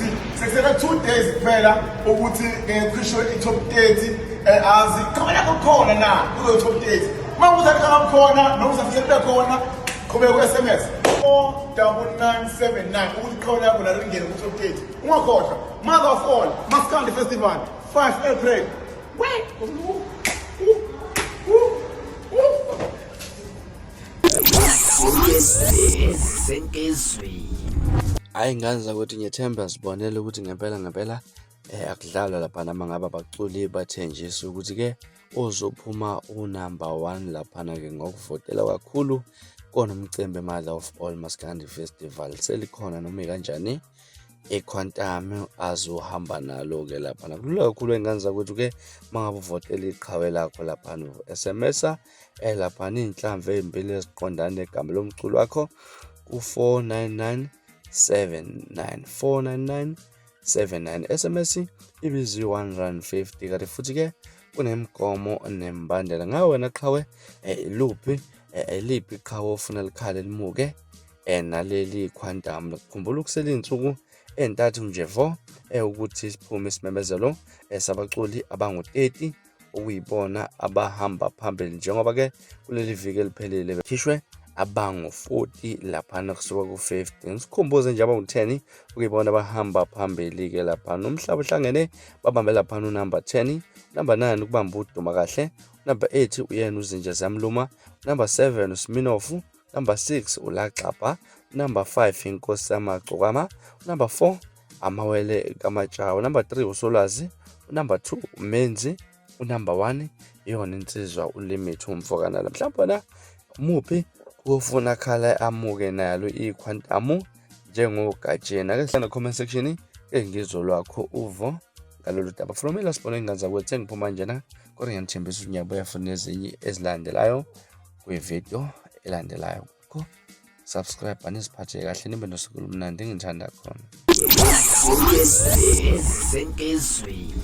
ukuthi sekusele 2 days kuphela ukuthi kukhishwe i-top 30. Azi iqhawe lakho khona na kulo top 30? Uma ukuthi alikhona noma usafisa libe khona, qhubeka ku-SMS 49979 ukuthi iqhawe lakho nalo lingene ku-top 30. Ungakhohlwa, Mother of All Maskandi Festival, 5 April. We Senkezweni. Hhayi ngane zakwethu, ngiyethemba sibonele ukuthi ngempela ngempela akudlalwa laphana uma ngabe abaculi bathenjiswe ukuthi-ke uzophuma unumber one laphana-ke ngokuvotela kakhulu kona umcimbi Mother of All Maskandi Festival. Selikhona noma ikanjani ikhwantamu azohamba nalo-ke laphana. Kulula kakhulu, ey'ngane zakwethu-ke, uma ngabe uvotela iqhawe lakho laphana, u-SMS-a laphana iy'nhlamvu ey'mbili eziqondana negama lomculo wakho ku-49979, 49979. SMS ibiza i-R1.50. Kanti futhi-ke kunemigomo nemibandela ngawe wena qhawe. Iluphi eliphi iqhawe ofuna likhale limuke naleli quantum? Khumbula ukusela iy'nsuku ey'ntathu nje vo ukuthi siphume isimemezelo sabaculi abangu-30 okuyibona abahamba phambili, njengoba-ke kuleli viki eliphelile bekhishwe abangu-40 laphana kusuka ku-50. Ngisikhumbuze nje abangu-10 okuyibona abahamba phambili-ke laphana. Umhlaba uhlangene babambe laphana unumber 10, number 9 ukubamba uduma kahle, number 8 uyena uzinja ziyamluma, number 7 uSminofu, number 6 uLaxabha, number 5 inkosi yamagcokama, number 4 amawele kaMatshawo, number 3 uSolwazi, number 2 uMenzi, unumber 1 iyona insizwa uLimit umfokanala. Mhlawumbe wena muphi kufuna khala amuke nalo ikhwantamu njengogatsheni? Ake sihlale comment section engizwe lwakho uvo ngalolu daba. From ila sibone ingane zakwethu, sengiphuma njena, kodwa ngiyanithembisa ukuthi ngiyabuya futhi nezinye ezilandelayo kwividiyo elandelayo. Kho subscribe, aniziphathe kahle, nibe nosuku olumnandi. Engithanda khona. Senkezweni.